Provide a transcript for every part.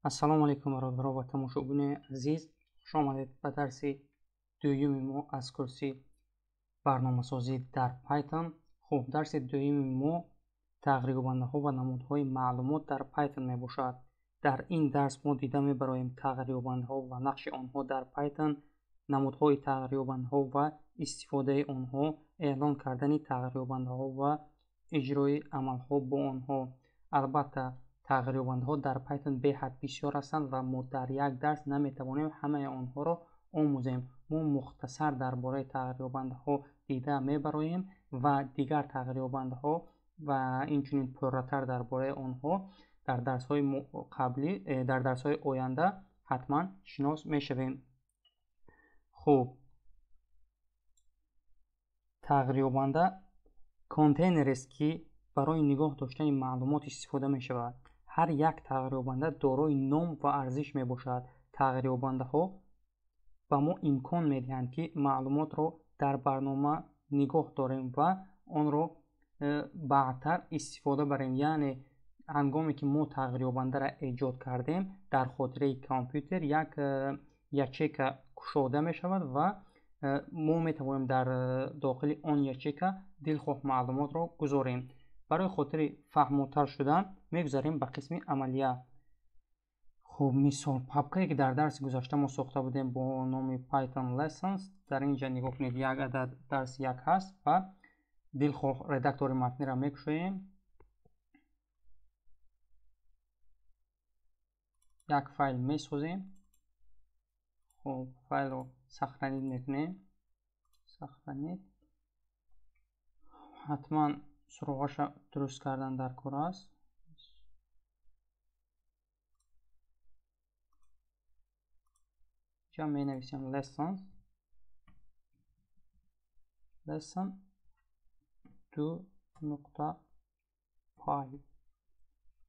Ассалому алайкум, бародаро ва тамошобинони азиз. Хуш омадед ба дарси дуюми мо аз курси барномасозӣ дар Python. Хуб, дарси дуюми мо тағйирёбандаҳо ва намудҳои маълумот дар Python мебошад. Дар ин дарс мо дида мебароем тағйирёбандаҳо ва нақши онҳо дар Python, намудҳои тағйирёбандаҳо ва истифодаи онҳо, эълон кардани тағйирёбандаҳо ва иҷрои амалҳо бо онҳо. Албатта, тағйирёбандаҳо дар Python беҳад бисёр ҳастанд ва мо дар як дарс наметавонем ҳамаи онҳоро омӯзем. Мо мухтасар дар бораи тағйирёбандаҳо дида мебароем ва дигар тағйирёбандаҳо ва инчунин пурратар дар бораи онҳо дар дарсҳои қаблӣ, дар дарсҳои оянда ҳатман шинос мешавем. Хуб, тағйирёбанда контейнерест, ки барои нигоҳ доштани маълумот истифода мешавад. Ҳар як тағйирёбанда дорои ном ва арзиш мебошад. Тағйирёбандаҳо ба мо имкон медиҳанд, ки маълумотро дар барнома нигоҳ дорем ва онро баъдтар истифода барем. Яъне ҳангоме ки мо тағйирёбандаро эҷод кардем, дар хотираи компютер як ячейка кушода мешавад ва мо метавонем дар дохили он ячейка дилхоҳ маълумотро гузорем. Барои хотири фаҳмотар шудан мегузарем ба қисми амалия. Хуб, мисол, папкае, ки дар дарси гузашта мо сохта будем бо номи Python Lessons, дар ин ҷа нигоҳ кунед, як адад дарси як ҳаст ва дилхоҳ редактори матниро мекушоем. Як файл месозем. Хуб, файлро сохранить мекунем. Сохранить. Ҳатман суроғаша дуруст кардан дар кор аст. Инҷа менависем lessons, lesson 2.py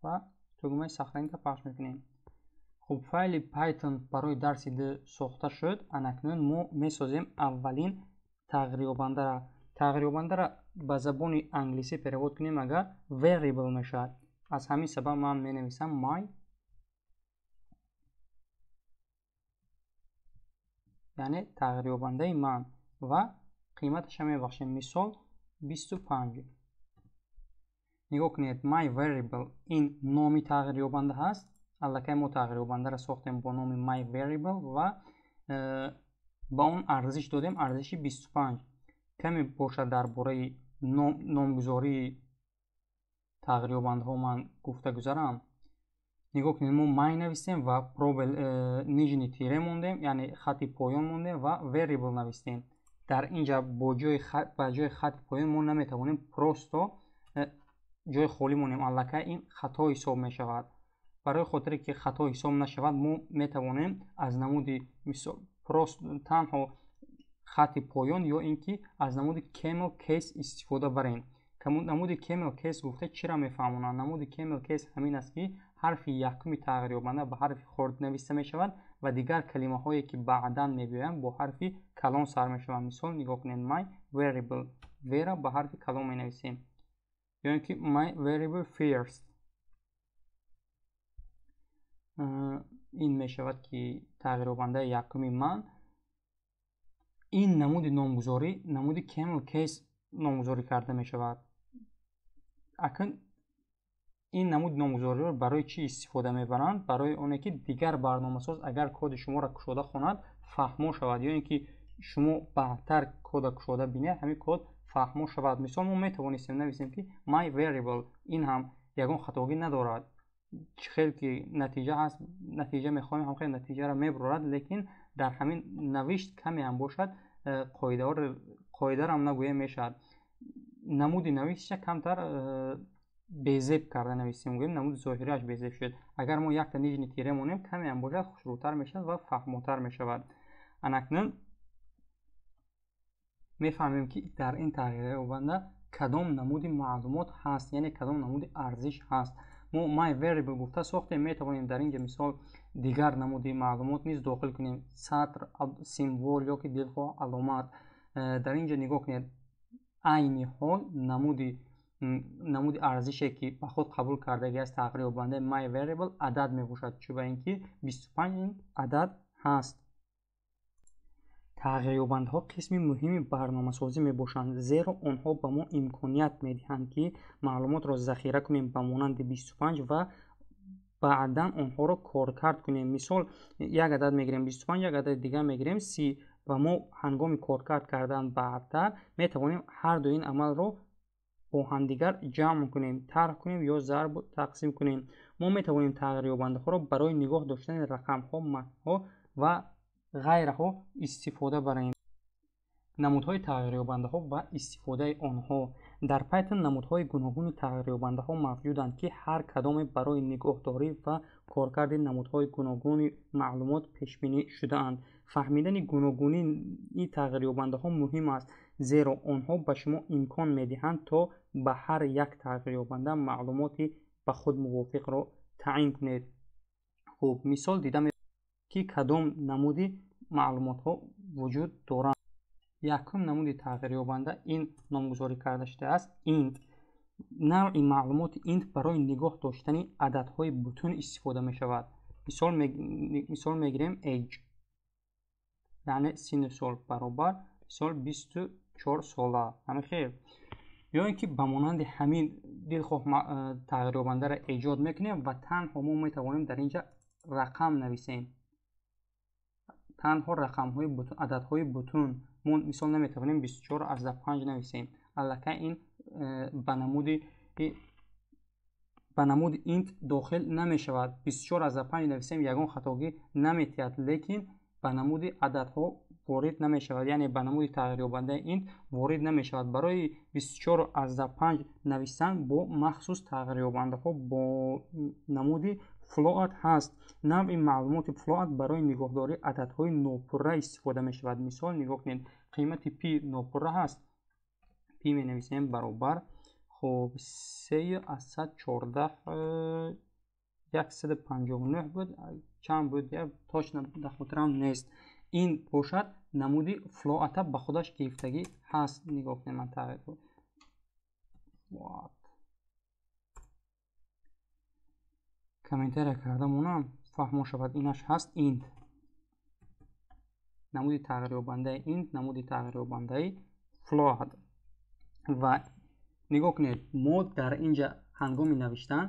ва тугмаи сохранить пахш мекунем. Хуб, файли Python барои дарси ду сохта шуд. Анакнун мо месозем аввалин тағйирёбандаро. Тағйирёбандаро ба забони англисӣ перевод кунем агар, variable мешавад. Аз ҳамин сабаб ман менависам my, яъне тағйирёбандаи ман, ва қиматаша мебахшем, мисол, 25. Нигоҳ кунед, my variable ин номи тағйирёбанда ҳаст. Аллакай мо тағйирёбандаро сохтем бо номи my variable ва ба он арзиш додем, арзиши 25. Каме бошад дар бораи номгузории тағйирёбандаҳо ман гуфта гузарам. Нигоҳ кунед, мо my навистем ва пробел, нижний тире мондем, яъне хати поён мондем ва variable навистем. Дар ин ҷа ба ҷои хати поён мо наметавонем просто ҷои холӣ монем, аллакай ин хато ҳисоб мешавад. Барои хотире ки хато ҳисоб нашавад, мо метавонем аз намуди, мисол, просто танҳо хати поён ё ин ки аз намуди camel case истифода барем. Намуди camel case гуфта чиро мефаҳмонанд? Намуди camel case ҳамин аст, ки ҳарфи якуми тағйирёбанда ба ҳарфи хурд нависта мешавад ва дигар калимаҳое, ки баъдан мебиёянд, бо ҳарфи калон сар мешаванд. Мисол, нигоҳ кунед, my variable, v-ра ба ҳарфи калон менависем, ё ин ки my variable first, ин мешавад, ки тағйирёбандаи якуми ман. Ин намуди номгузорӣ намуди camel case номгузорӣ карда мешавад. Акн ин намуди номгузориро барои чӣ истифода мебаранд? Барои оне ки дигар барномасоз агар коди шуморо кушода хонад, фаҳмо шавад, ё ин ки шумо баъдтар кода кушода бинед, ҳамин код фаҳмо шавад. Мисол, мо метавонистем нависем, ки my variable, ин ҳам ягон хатогӣ надорад. Чӣ хел ки натиҷа ҳаст, натиҷа мехоҳем, ҳам хел натиҷаро мебарорад, лекин дар ҳамин навишт каме ҳам бошад, қоидарам нагӯем мешавад, намуди навиштша камтар безеб карда нависем, гӯем, намуди зоҳирияш безеб шуд. Агар мо якта нижний тире монем, каме ҳам бошад, хушрӯтар мешавад ва фаҳмотар мешавад. Анакнун мефаҳмем, ки дар ин тағйирёбанда кадом намуди маълумот ҳаст, яъне кадом намуди арзиш ҳаст. Мо my variable гуфта сохтем, метавонем дар ин ҷа, мисол, дигар намуди маълумот низ дохил кунем: сатр, символ ё ки дилхоҳ аломат. Дар ин ҷа нигоҳ кунед, айни ҳол намуди Намуди арзише, ки ба худ қабул кардагӣ аст тағйирёбандаи my variable, адад мебошад, чун ба ин ки 25 ин адад ҳаст. Тағйирёбандаҳо қисми муҳими барномасозӣ мебошанд, зеро онҳо ба мо имконият медиҳанд, ки маълумотро захира кунем, ба монанди 25, ва баъдан онҳоро коркард кунем. Мисол, як адад мегирем 25, як адади дигар мегирем 30, ва мо ҳангоми коркард кардан баъдтар метавонем ҳар ду ин амалро бо ҳамдигар ҷамъ кунем, тарҳ кунем ё зарбу тақсим кунем. Мо метавонем тағйирёбандаҳоро барои нигоҳ доштани рақамҳо, матнҳо ва ғайраҳо истифода барем. Намудҳои тағйирёбандаҳо ва истифодаи онҳо. Дар Python намудҳои гуногуни тағйирёбандаҳо мавҷуданд, ки ҳар кадоме барои нигоҳдорӣ ва коркарди намудҳои гуногуни маълумот пешбинӣ шудаанд. Фаҳмидани гуногунии тағйирёбандаҳо муҳим аст, зеро онҳо ба шумо имкон медиҳанд, то ба ҳар як тағйирёбанда маълумоти ба худ мувофиқро таъин кунед. Хуб, мисол дида, ки кадом намуди маълумотҳо вуҷуд доранд. Якум намуди тағйирёбанда ин номгузорӣ карда шудааст int. Навъи маълумоти int барои нигоҳ доштани ададҳои бутун истифода мешавад. Мисол мегирем age, яъне синну сол, баробар, мисол, 24 сола, ҳамин хел. Ё ин ки ба монанди ҳамин дилхоҳ тағйирёбандаро эҷод мекунем ва танҳо мо метавонем дар ин ҷа рақам нависем, танҳо рақамҳои бутун, ададҳои бутун. Мо, мисол, наметавонем 24,5 нависем. Аллакай ин ба намуди int дохил намешавад. 24,5 нависем, ягон хатогӣ наметиҳад, лекин ба намуди ададҳо ворид намешавад, яъне ба намуди тағйирёбандаи int ворид намешавад. Барои 24,5 нависан бо махсус тағйирёбандаҳо бо намуди float ҳаст. Навъи маълумоти float барои нигоҳдории ададҳои нопурра истифода мешавад. Мисол, нигоҳ кунед, қимати пи нопурра ҳаст. Пи менависем баробар, хуб, 3,14159 буд, чанд буд, точно дар хотирам нест. Ин бошад намуди float а ба худаш гирифтагӣ ҳаст. Нигоҳ кунед, ман тағйир float комментария карда монам, фаҳмо шавад. Инаш ҳаст int, намуди тағйирёбандаи int, намуди тағйирёбандаи float. Ва нигоҳ кунед, мо дар инҷа ҳангоми навиштан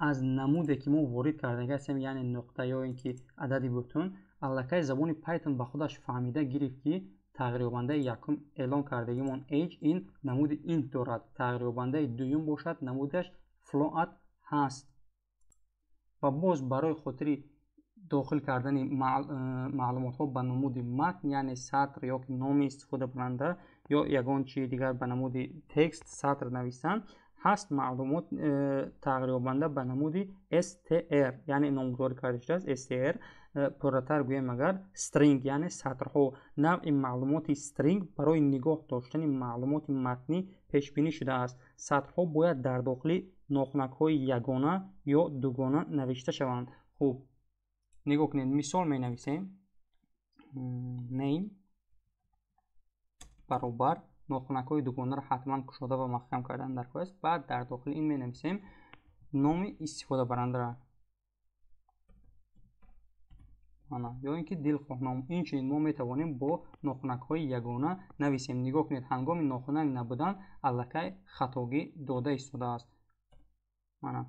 аз намуде, ки мо ворид кардаги ҳастем, яъне нуқта ё ин ки адади бутун, аллакай забони Python ба худаш фаҳмида гирифт, ки тағйирёбандаи якум эълон кардагимон age ин намуди int дорад, тағйирёбандаи дуюм бошад, намудаш float ҳаст. Ва боз барои хотири дохил кардани маълумотҳо ба намуди матн, яъне сатр ё ки номи истифодабаранда ё ягон чизи дигар ба намуди текст, сатр нависан ҳаст, маълумот тағйирёбанда ба намуди str, яъне номгузорӣ карда шудааст str. Пурратар гӯем агар, string, яъне сатрҳо. Навъи маълумоти string барои нигоҳ доштани маълумоти матнӣ пешбинӣ шудааст. Сатрҳо бояд дар дохили нохунакҳои ягона ё дугона навишта шаванд. Хуб, нигоҳ кунед, мисол менависем name баробар, нохунакҳои дугонаро ҳатман кушода ва маҳкам кардан дар кор аст. Баъд дар дохили ин менависем номи истифодабарандаро ё ин ки дилхоҳ ном. Инчунин мо метавонем бо нохунакҳои ягона нависем. Нигоҳ кунед, ҳангоми нохунак набудан аллакай хатогӣ дода истодааст. Мана,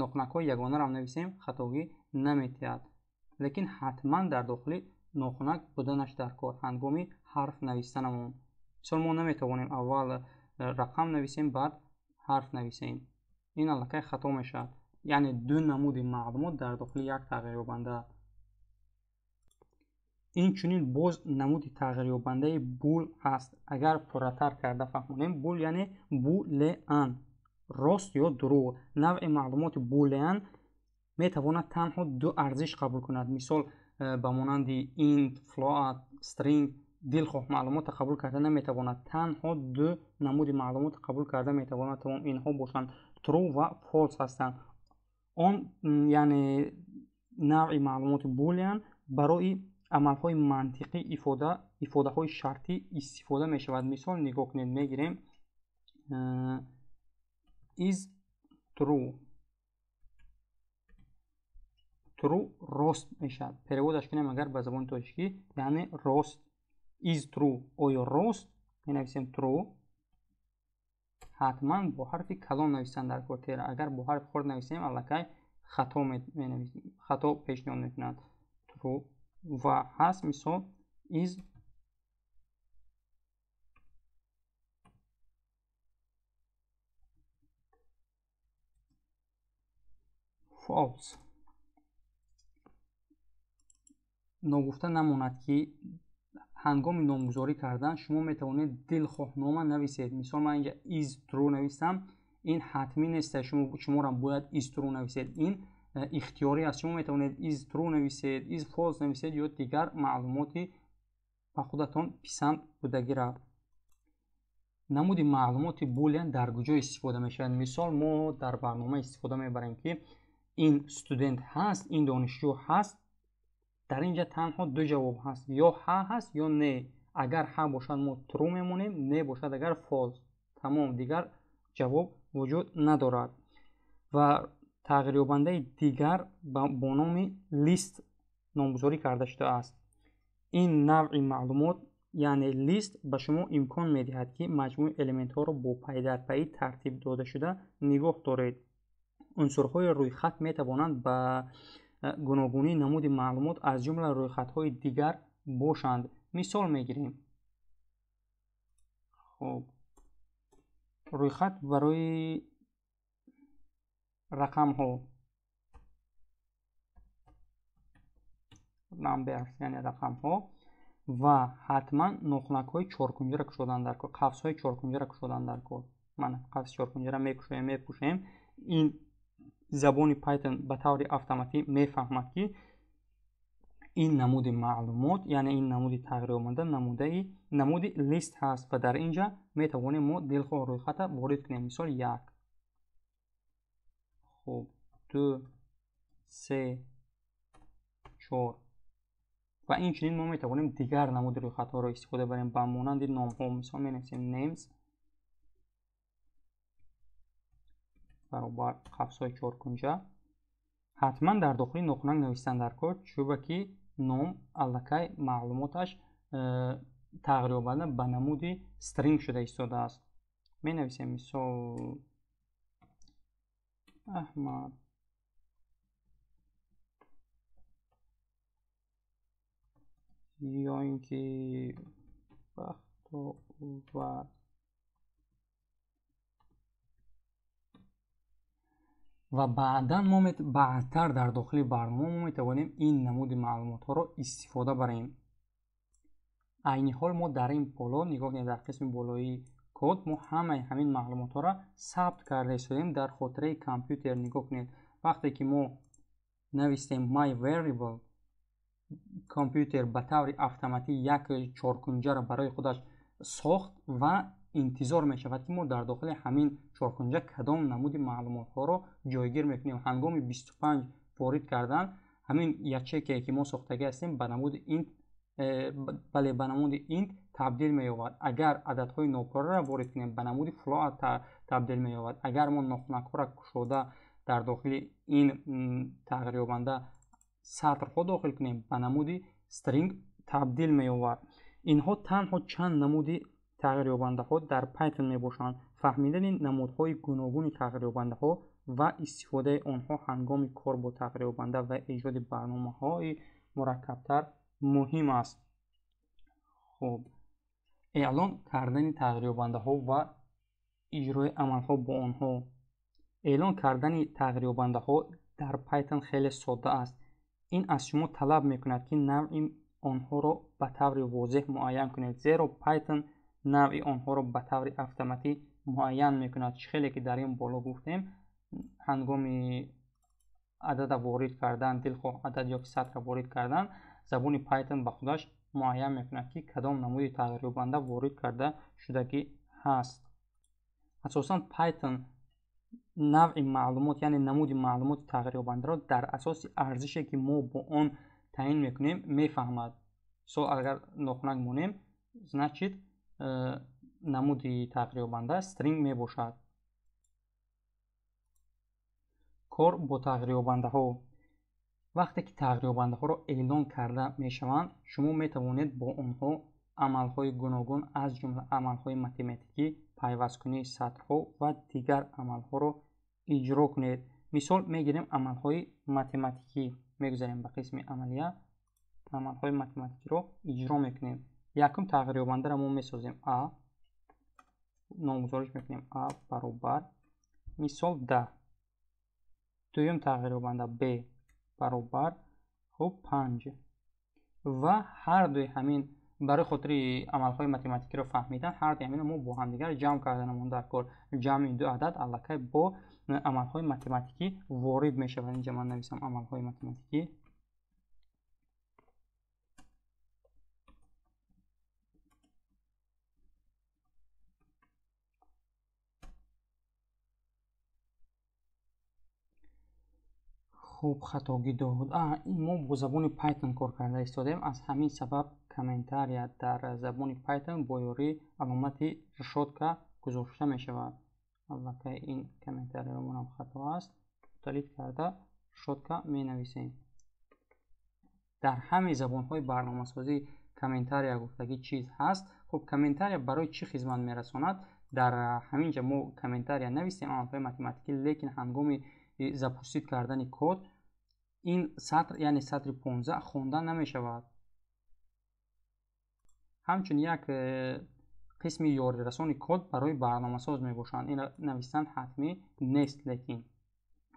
нохунакҳои ягонаро нависем, хатогӣ наметиҳад, лекин ҳатман дар дохили нохунак буданаш дар кор ҳангоми ҳарф навистанамон. Мисол, мо наметавонем аввал рақам нависем, баъд ҳарф нависем, ин аллакай хато мешавад. Яъне ду намуди маълумот дар дохили як тағйирёбанда. Инчунин боз намуди тағйирёбандаи bool ҳаст. Агар пурратар карда фаҳмонем, bool яъне boolean, рост ё дурӯғ. Навъи маълумоти boolean метавонад танҳо ду арзиш қабул кунад. Мисол, ба монанди int, float, string дилхоҳ маълумотро қабул карда наметавонад, танҳо ду намуди маълумотро қабул карда метавонад. Тамом, инҳо бошанд true ва false ҳастанд. Он яъне навъи маълумоти boolean барои амалҳои мантиқӣ, ифодаҳои шартӣ истифода мешавад. Мисол, нигоҳ кунед, мегирем Is true. True рост мешавад. Перевод аш кунем агар ба забони тоҷикӣ, яъне рост. Is true оё рост? Менависем true. Ҳатман бо ҳарфи калон нависан дар кор тера. Агар бо ҳарфи хурд нависем, аллакай хато менависем, хато пешниҳод мекунад. True ва ҳаст мисол is false. Ногуфта намонад, ки ҳангоми номгузорӣ кардан шумо метавонед дилхоҳнома нависед. Мисол, ман инҷа is true нависам, ин ҳатмӣ нест, шуморо бояд is true нависед. Ин ихтиёрӣ аст. Шумо метавонед is true нависед, is false нависед ё дигар маълумоти ба худатон писанд будагиро. Намуди маълумоти boolean дар куҷо истифода мешавад? Мисол, мо дар барнома истифода мебарем, ки ин студент ҳаст, ин донишҷӯ ҳаст. Дар ин ҷа танҳо ду ҷавоб ҳаст: ё ҳа ҳаст, ё не. Агар ҳа бошад, мо true мемонем, не бошад агар false. Тамом, дигар ҷавоб вуҷуд надорад. Ва тағйирёбандаи дигар бо номи list номгузорӣ карда шудааст. Ин навъи маълумот, яъне list, ба шумо имкон медиҳад, ки маҷмӯи элементҳоро бо пайдарпайӣ тартиб додашуда нигоҳ доред. Унсурҳои рӯйхат метавонанд ба гуногунии намуди маълумот, аз ҷумла рӯйхатҳои дигар бошанд. Мисол мегирем. Хуб, рӯйхат барои рақамҳо, numbers, яъне рақамҳо, ва ҳатман нохунакҳои чоркунҷаро кушодан дар кор, қавсҳои чоркунҷаро кушодан дар кор. Мана қавси чоркунҷара мекушоем, мепӯшем. Ин забони Python ба таври автоматӣ мефаҳмад, ки ин намуди маълумот, яъне ин намуди тағйирёбанда намуди list ҳаст ва дар ин ҷа метавонем мо дилхоҳ рӯйхата ворид кунем. Мисол, як, хуб, ду, се, чор ва инчунин мо метавонем дигар намуди рӯйхатҳоро истифода барем ба монанди номҳо. Мисол, менависем names баробар қавсҳои чоркунҷа. Ҳатман дар дохили нохунак навистан дар кор, чӯба ки ном аллакай маълумоташ тағйирёбанда ба намуди string шуда истодааст. Менависем мисол Аҳмад, ё ин ки Бахтовар. Ва баъдан мо баъдтар дар дохили барнома мо метавонем ин намуди маълумотҳоро истифода барем. Айни ҳол мо дар ин боло нигоҳ кунед, дар қисми болоии код мо ҳамаи ҳамин маълумотҳоро сабт карда истодем дар хотираи компютер. Нигоҳ кунед, вақте ки мо навистем my variable, компютер ба таври автоматӣ як чоркунҷаро барои худаш сохт ва интизор мешавад, ки мо дар дохили ҳамин чоркунҷа кадом намуди маълумотҳоро ҷойгир мекунем. Ҳангоми 25 ворид кардан, ҳамин ячейка е ки мо сохтагӣ ҳастем, ба намуди int, бале, ба намуди int табдил меёбад. Агар ададҳои нопурраро ворид кунем, ба намуди float табдил меёбад. Агар мо нохунакҳоро кушода дар дохили ин тағйирёбанда сатрҳо дохил кунем, ба намуди string табдил меёбад. Инҳо танҳо чанд намуди тағйирёбандаҳо дар Python мебошанд. Фаҳмидани намудҳои гуногуни тағйирёбандаҳо ва истифодаи онҳо ҳангоми кор бо тағйирёбанда ва эҷоди барномаҳои мураккабтар муҳим аст. Хуб, эълон кардани тағйирёбандаҳо ва иҷрои амалҳо бо онҳо. Эълон кардани тағйирёбандаҳо дар Python хеле содда аст. Ин аз шумо талаб мекунад, ки навъи онҳоро ба таври возеҳ муайян кунед, зеро Python навъи онҳоро ба таври автоматӣ муайян мекунад. Чӣ хеле ки дар ин боло гуфтем, ҳангоми адада ворид кардан, дилхоҳ адад ё ки сатра ворид кардан, забони Python ба худаш муайян мекунад, ки кадом намуди тағйирёбанда ворид карда шудагӣ ҳаст. Асосан Python навъи маълумот, яъне намуди маълумоти тағйирёбандаро дар асоси арзише, ки мо бо он таъин мекунем, мефаҳмад. Мисол, агар нохунак монем, значит, намуди тағйирёбанда string мебошад. Кор бо тағйирёбандаҳо. Вақте ки тағйирёбандаҳоро эълон карда мешаванд, шумо метавонед бо онҳо амалҳои гуногун, аз ҷумла амалҳои математикӣ, пайвасткунии сатрҳо ва дигар амалҳоро иҷро кунед. Мисол мегирем амалҳои математикӣ. Мегузарем ба қисми амалия, амалҳои математикиро иҷро мекунем. Якум тағйирёбандаро мо месозем а, номгузориш мекунем а баробар мисол 10. Дуюм тағйирёбанда б баробар хуб 5. Ва ҳар дуи ҳамин барои хотири амалҳои математикиро фаҳмидан, ҳар дуи ҳаминро мо бо ҳамдигар ҷамъ карданамон дар кор. Ҷамъи ду адад аллакай бо амалҳои математикӣ ворид мешавад. Инҷа ман нависам амалҳои математикӣ. Хуб, хатогӣ дод. Мо бо забони Python кор карда истодем. Аз ҳамин сабаб комментария дар забони Python бо ёрии аломати решётка гузошта мешавад. Аллакай ин комментарияамонам хато аст. Удалить карда решётка менависем. Дар ҳамаи забонҳои барномасозӣ комментария гуфтагӣ чиз ҳаст. Хуб, комментария барои чӣ хизмат мерасонад? Дар ҳамин ҷа мо комментария навистем амалҳои математикӣ, лекин ҳангоми запустить кардани код ин сатр, яъне сатри 15 хонда намешавад. Ҳамчун як қисми ёрирасони код барои барномасоз мебошанд. Инро навистан ҳатмӣ нест, лекин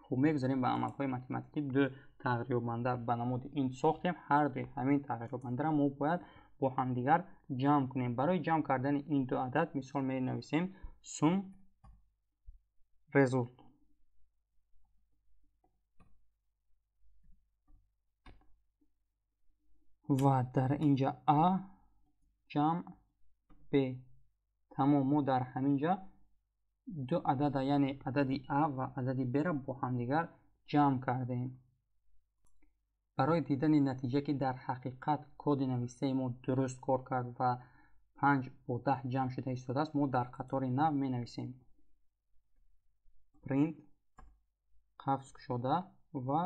хуб мегузарем ба амалҳои математикӣ. Ду тағйирёбанда ба намуди ин сохтем. Ҳар дуи ҳамин тағйирёбандаро мо бояд бо ҳамдигар ҷамъ кунем. Барои ҷамъ кардани ин ду адад мисол менависем sum result. Ва дар инҷа а ҷамъ б. Тамом, мо дар ҳамин ҷа ду адада, яъне адади а ва адади б-ро бо ҳамдигар ҷамъ кардем. Барои дидани натиҷа, ки дар ҳақиқат коди навистаи мо дуруст кор кард ва 5 бо 10 ҷамъ шуда истодааст, мо дар қатори нав менависем print қавс кушода ва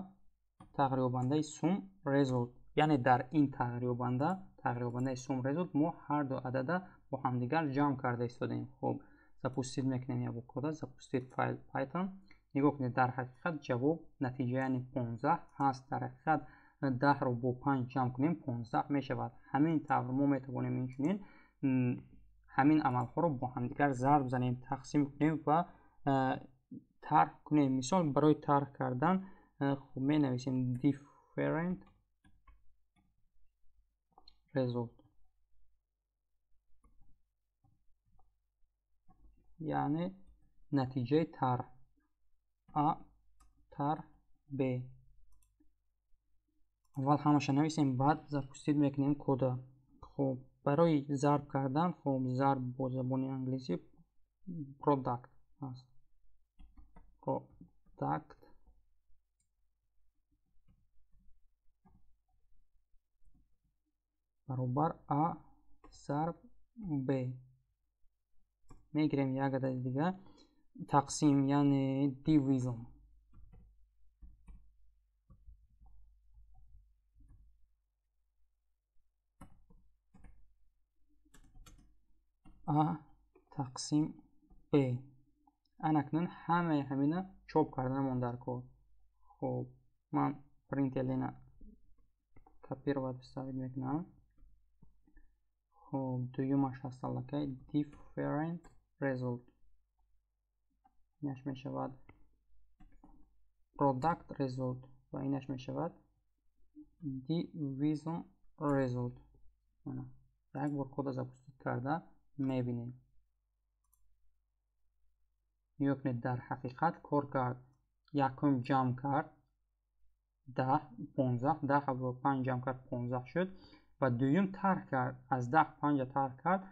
тағйирёбандаи sum result. Яъне дар ин тағйирёбандаи sum result мо ҳар ду адада бо ҳамдигар ҷамъ карда истодем. Хуб, запустить мекунем як кода, запустить файл Python. Нигоҳ кунед, дар ҳақиқат ҷавоб натиҷа яъне 15 ҳаст. Дар ҳақиқат 10-ро бо 5 ҷамъ кунем 15 мешавад. Ҳамин тавр мо метавонем инчунин ҳамин амалҳоро бо ҳамдигар зарб занем, тақсим кунем ва тарҳ кунем. Мисол барои тарҳ кардан хуб менависем different result, яъне натиҷаи тарҳ а тарҳ б. Аввал ҳамаша нависем, баъд запустить мекунем кода. Хуб, барои зарб кардан, хуб зарб бо забони англисӣ product аст. Product баробар а зарб б. Мегирем як адади дигар, тақсим, яъне division. А тақсим б. Анакнун ҳамаи ҳамина чоп карданамон дар кор. Хуб, ман println-ро копировать вставить мекунам. Хуб, дуюмаш ҳаст аллакай different result. Инаш мешавад product result ва инаш мешавад division result. Як бор кода запустить карда мебинем. Нигоҳ кунед, дар ҳақиқат кор кард. Якум ҷамъ кард 10, 15, 10 бо 5 ҷамъ кард 15 шуд ва дуюм тарҳ кард, аз 10 5 тарҳ кард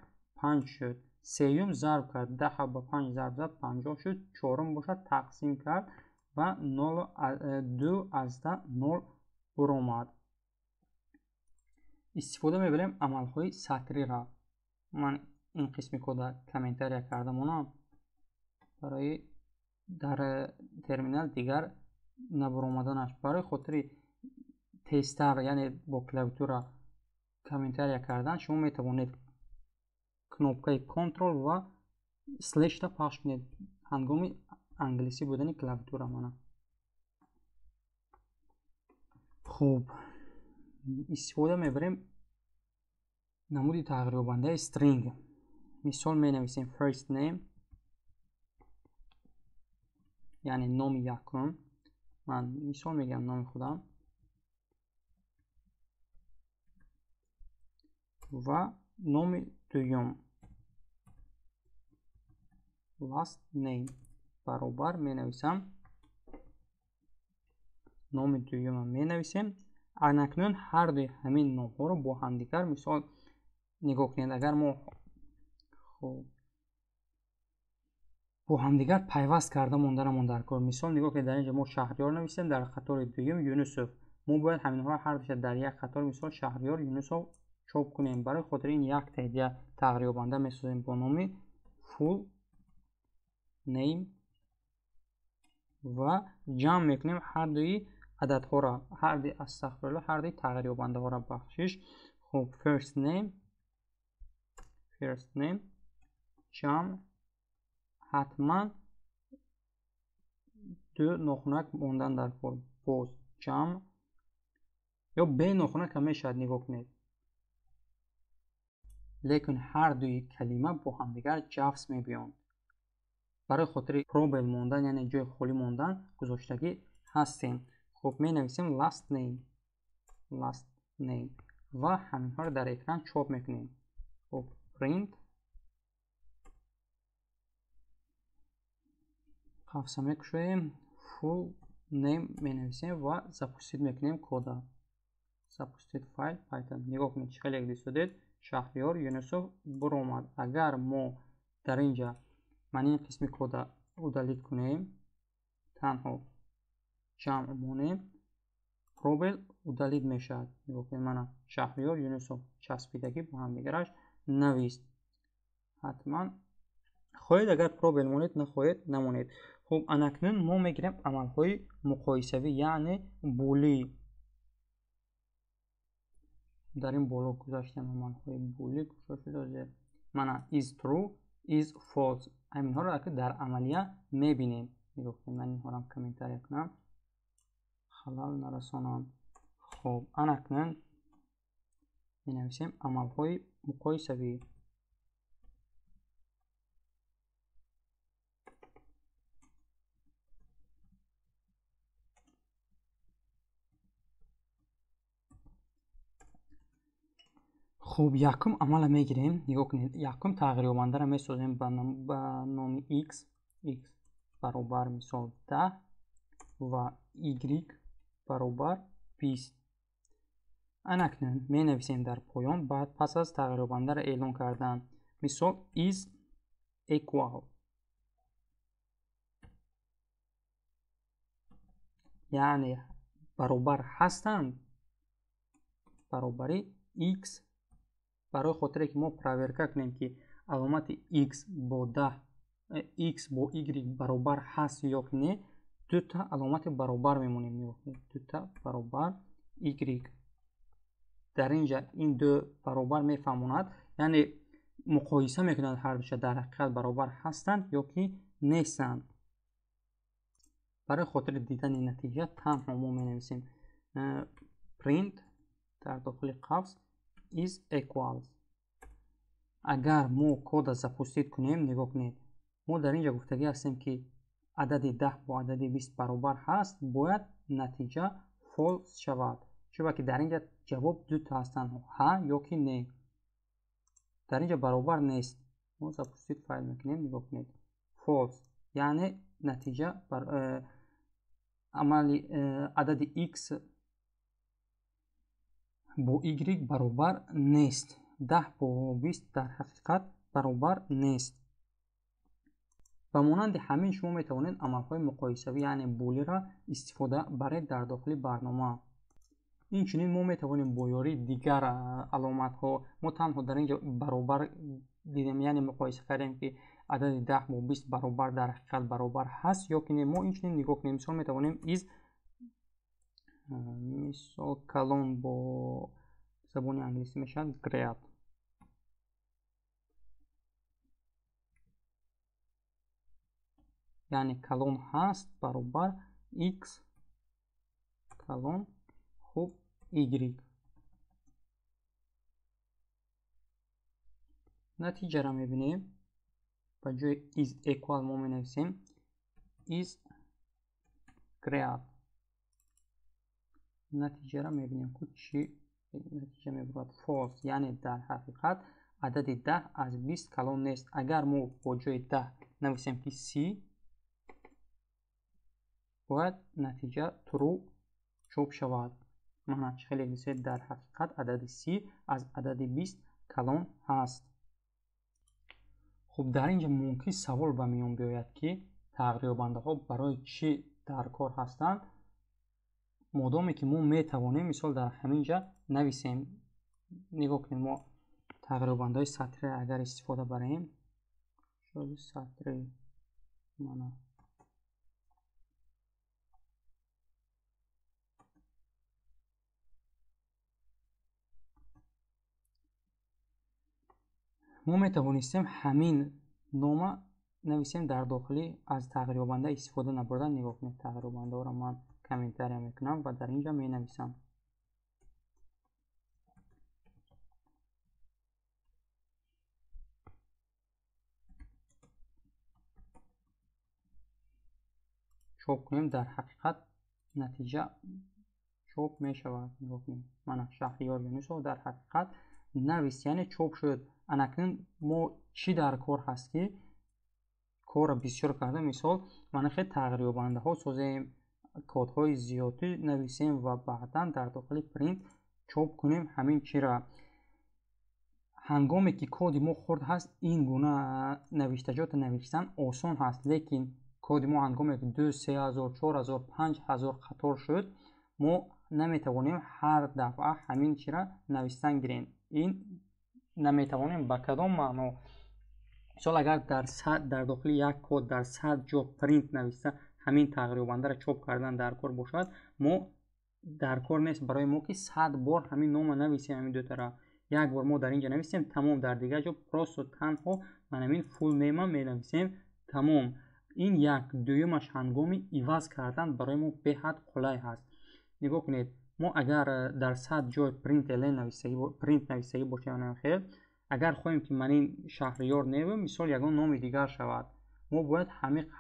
5 шуд. Сеюм зарб кард, 10 бо 5 зарб зад 50 шуд. Чорум бошад тақсим кард ва 2 аз 10 0 буромад. Истифода мебарем амалҳои сатриро. Ман ин қисми кода комментария карда монам барои дар терминал дигар Набаромаданаш барои хотири тезтар, яъне бо клавиатура комментария кардан, шумо метавонед кнопкаи Ctrl ва слешта пахш кунед ҳангоми англисӣ будани клавиатура. Мана. Хуб, истифода мебарем намуди тағйирёбандаи string. Мисол менависем first name, яъне номи якум. Ман мисол мегӯям номи худам ва номи дуюм last name баробар менависам, номи дуюмам менависем. Анакнун ҳардуи ҳамин номҳоро бо ҳамдигар мисол нигоҳ кунед, агар мо хуб бо ҳамдигар пайваст карда монданамон дар кор. Мисол нигоҳ кунед, дар инҷо мо Шаҳриёр нависем, дар қатори дуюм Юнусов. Мо бояд ҳаминҳоро ҳардуша дар як қатор, мисол Шаҳриёр, Юнусов чоп кунем. Барои хотири ин як таҳдия тағйирёбанда месозем бо номи full name ва ҷамъ мекунем ҳардуи ададҳоро, ҳардуи, астағфируллоҳ, ҳардуи тағйирёбандаҳоро, бахшиш. Хуб, first name, first name ҷамъ, ҳатман ду нохунак мондан дар кор, боз ҷамъ ё бе нохунак ҳам мешавад, нигоҳ кунед. Лекин ҳардуи калима бо ҳамдигар ҷафс мебиёнд. Барои хотири пробел мондан, яъне ҷои холӣ мондан гузоштагӣ ҳастем. Хуб, менависем last name, last name ва ҳаминҳоро дар экран чоп мекунем. Хуб, print қавса мекушоем, full name менависем ва запустить мекунем кода. Запустить файл Python. Нигоҳ кунед, чӣ хеле дидед, Шаҳриёр, Юнусов буромад. Агар мо дар инҷа ман ин қисми кода удалить кунем, танҳо ҷамъ монем, пробел удалить мешавад. Нигоҳ кунед, мана Шаҳриёр, Юнусов часпидагӣ бо ҳамдигараш навист. Ҳатман хоҳед агар пробел монед, нахоҳед намонед. Хуб, анакнун мо мегирем амалҳои муқоисавӣ, яъне булӣ. Дар ин боло гузаштем амалҳои булӣ, кушо шуд. Мана is true, is false. Ҳаминҳоро дар амалия мебинем. Нигоҳ кунед, ман инҳоро комментария кунам, халал нарасонам. Хуб, анакнун менависем амалҳои муқоисавӣ. Хуб, якум амалро мегирем. Нигоҳ кунед, якум тағйирёбандаро месозем ба номи x, x баробар мисол 10 ва y баробар 20. Анакнун менависем дар поён, баъд пас аз тағйирёбандаро эълон кардан, мисол is equal, яъне баробар ҳастанд, баробари x. Барои хотире ки мо проверка кунем, ки аломати x бо 10, x бо y баробар ҳаст ё ки не, дута аломати баробар мемонем. Нигоҳ кунед, дута баробар y. Дар инҷа ин ду баробар мефаҳмонад, яъне муқоиса мекунад ҳардуша дар ҳақиқат баробар ҳастанд ё ки нестанд. Барои хотири дидани натиҷа танҳо мо менависем print дар дохили қавс is equals. Агар мо кода запустить кунем, нигоҳ кунед, мо дар инҷа гуфтагӣ ҳастем, ки адади 10 бо адади 20 баробар ҳаст, бояд натиҷа false шавад, чунки дар инҷа ҷавоб дута ҳастанд, ҳа ё ки не. Дар инҷа баробар нест. Мо запустить файл мекунем, нигоҳ кунед, false, яъне натиҷа амали адади x бо y баробар нест. 10 бо 20 дар ҳақиқат баробар нест. Ба монанди ҳамин шумо метавонед амалҳои муқоисавӣ, яъне булиро истифода баред дар дохили барнома. Инчунин мо метавонем бо ёрии дигар аломатҳо, мо танҳо дар инҷо баробар дидем, яъне муқоиса кардем, ки адади 10 бо 20 баробар дар ҳақиқат баробар ҳаст ё ки не. Мо инчунин нигоҳ кунем, мисол метавонем is Мисол калон бо забони англисӣ мешавад great. Яъне калон ҳаст баробар x калон хуб y. Натиҷаро мебинем. Ба ҷои is equal мо менависем is great. Натиҷаро мебинем, ки чӣ натиҷа мебарад. False, яъне дар ҳақиқат адади 10 аз 20 калон нест. Агар мо бо ҷои 10 нависем ки 30, бояд натиҷа true чоп шавад. Мана хеле дисед, дар ҳақиқат адади 30 аз адади 20 калон ҳаст. Хуб, дар инҷа мумкин савол ба миён биёяд, ки тағйирёбандаҳо барои чӣ дар кор ҳастанд, модоме ки мо метавонем мисол дар ҳамин ҷа нависем. Нигоҳ кунед, мо тағйирёбандаҳои сатре агар истифода барем, шояд сатре мана мо метавонистем ҳамин нома нависем дар дохили аз тағйирёбанда истифода набурдан. Нигоҳ кунед, тағйирёбандаҳоро ман комментария мекунам ва дар инҷа менависам. Чоп кунем, дар ҳақиқат натиҷа чоп мешавад. Нигоҳ кунед, мана Шаҳриёр Юнусов дар ҳақиқат навис, яъне чоп шуд. Анакнун мо чӣ дар кор ҳаст, ки корро бисёр карда, мисол мана хел тағйирёбандаҳо созем, кодҳои зиёдӣ нависем ва баъдан дар дохили принт чоп кунем ҳамин чиро. Ҳангоме ки коди мо хурд ҳаст, ин гуна навиштаҷотро навиштан осон ҳаст, лекин коди мо ҳангоме ки 2, 3000, 4000, 5000 қатор шуд, мо наметавонем ҳар дафъа ҳамин чиро навистан гирем. Ин наметавонем ба кадом маъно? Мисол агар дар дохили як код дар 100 ҷо принт нависта ҳамин тағйирёбандаро чоп кардан дар кор бошад, мо дар кор нест барои мо ки 100 бор ҳамин нома нависем, ҳамин дутара. Як бор мо дар инҷа нависем, тамом. Дар дигар ҷо просто танҳо ман ҳамин full name менависем, тамом. Ин як. Дуюмаш, ҳангоми иваз кардан барои мо беҳад қулай ҳаст. Нигоҳ кунед, мо агар дар 100 ҷой print нависагӣ бошем, хел агар хоҳем ки ман ин Шаҳриёр неву мисол ягон номи дигар шавад, мо бояд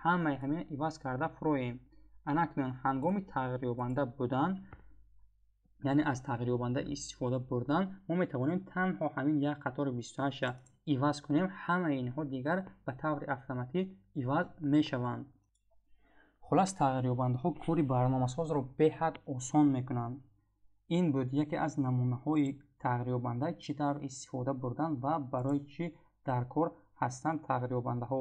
ҳамаи ҳамин иваз карда фуроем. Анакнун ҳангоми тағйирёбанда будан, яъне аз тағйирёбанда истифода бурдан, мо метавонем танҳо ҳамин як қатори 28-ша иваз кунем, ҳамаи инҳо дигар ба таври автоматӣ иваз мешаванд. Хулас, тағйирёбандаҳо кори барномасозро беҳад осон мекунанд. Ин буд яке аз намунаҳои тағйирёбанда, чӣ тавр истифода бурдан ва барои чӣ дар кор ҳастанд тағйирёбандаҳо.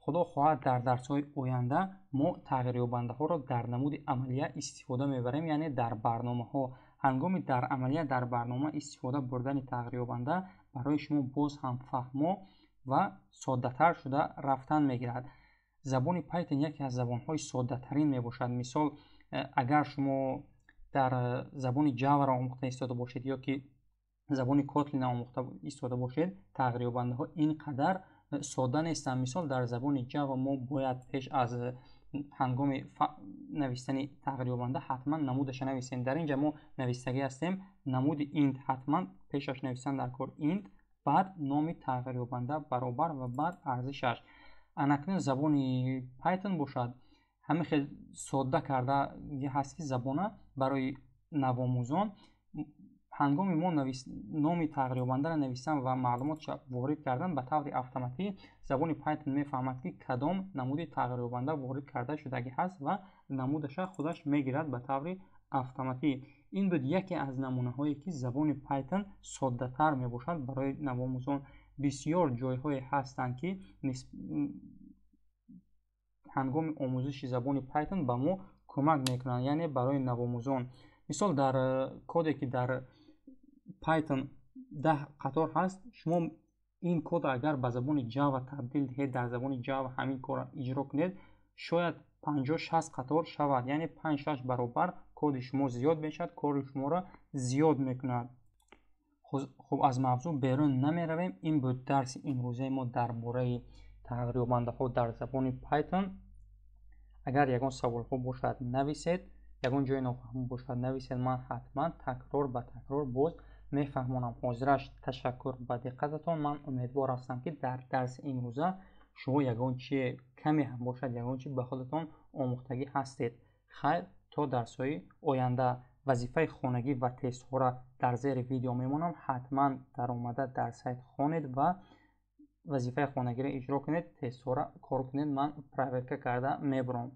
Худо хоҳад, дар дарсҳои оянда мо тағйирёбандаҳоро дар намуди амалия истифода мебарем, яъне дар барномаҳо. Ҳангоми дар амалия дар барнома истифода бурдани тағйирёбанда барои шумо боз ҳам фаҳмо ва соддатар шуда рафтан мегирад. Забони Python яке аз забонҳои соддатарин мебошад. Мисол, агар шумо дар забони Java-ро омӯхта истода бошед ё ки забони Kotlin-ро омӯхта истода бошед, тағйирёбандаҳо ин қадар содда нестанд. Мисол, дар забони Java мо бояд пеш аз ҳангоми навистани тағйирёбанда ҳатман намудаша нависем. Дар инҷа мо навистагӣ ҳастем намуди int, ҳатман пешаш навистан дар кор int, баъд номи тағйирёбанда баробар ва баъд арзишаш. Анакнун забони Python бошад, ҳамин хел содда карда ҳаст, ки забона барои навомӯзон ҳангоми мо номи тағйирёбандаро навистан ва маълумотша ворид кардан ба таври автоматӣ забони Python мефаҳмад, ки кадом намуди тағйирёбанда ворид карда шудагӣ ҳаст ва намудаша худаш мегирад ба таври автоматӣ. Ин буд яке аз намунаҳое, ки забони Python соддатар мебошад барои навомӯзон. Бисёр ҷойҳое ҳастанд, ки ҳангоми омӯзиши забони Python ба мо кӯмак мекунанд, яъне барои навомӯзон. Мисол, дар коде ки дар Python 10 қатор ҳаст, шумо ин кодро агар ба забони Java табдил диҳед, дар забони Java ҳамин корро иҷро кунед, шояд 50-60 қатор шавад, яъне 5-6 баробар Коди шумо зиёд мешавад, кори шуморо зиёд мекунад. Хуб, аз мавзӯъ берун намеравем. Ин буд дарси имрӯзаи мо дар бораи тағйирёбандаҳо дар забони Python. Агар ягон саволҳо бошад, нависед, ягон ҷои нофаҳмо бошад, нависед, ман ҳатман такрор ба такрор боз мефаҳмонам. Ҳозираш ташаккур ба диққататон. Ман умедвор ҳастам, ки дар дарси имрӯза шумо ягон чие каме ҳам бошад, ягон чи ба худатон омӯхтагӣ ҳастед. Хайр, то дарсҳои оянда. Вазифаи хонагӣ ва тестҳоро дар зери видео мемонам. Ҳатман даромада дар сайт хонед ва вазифаи хонагиро иҷро кунед, тестҳоро кор кунед, ман проверка карда мебурам.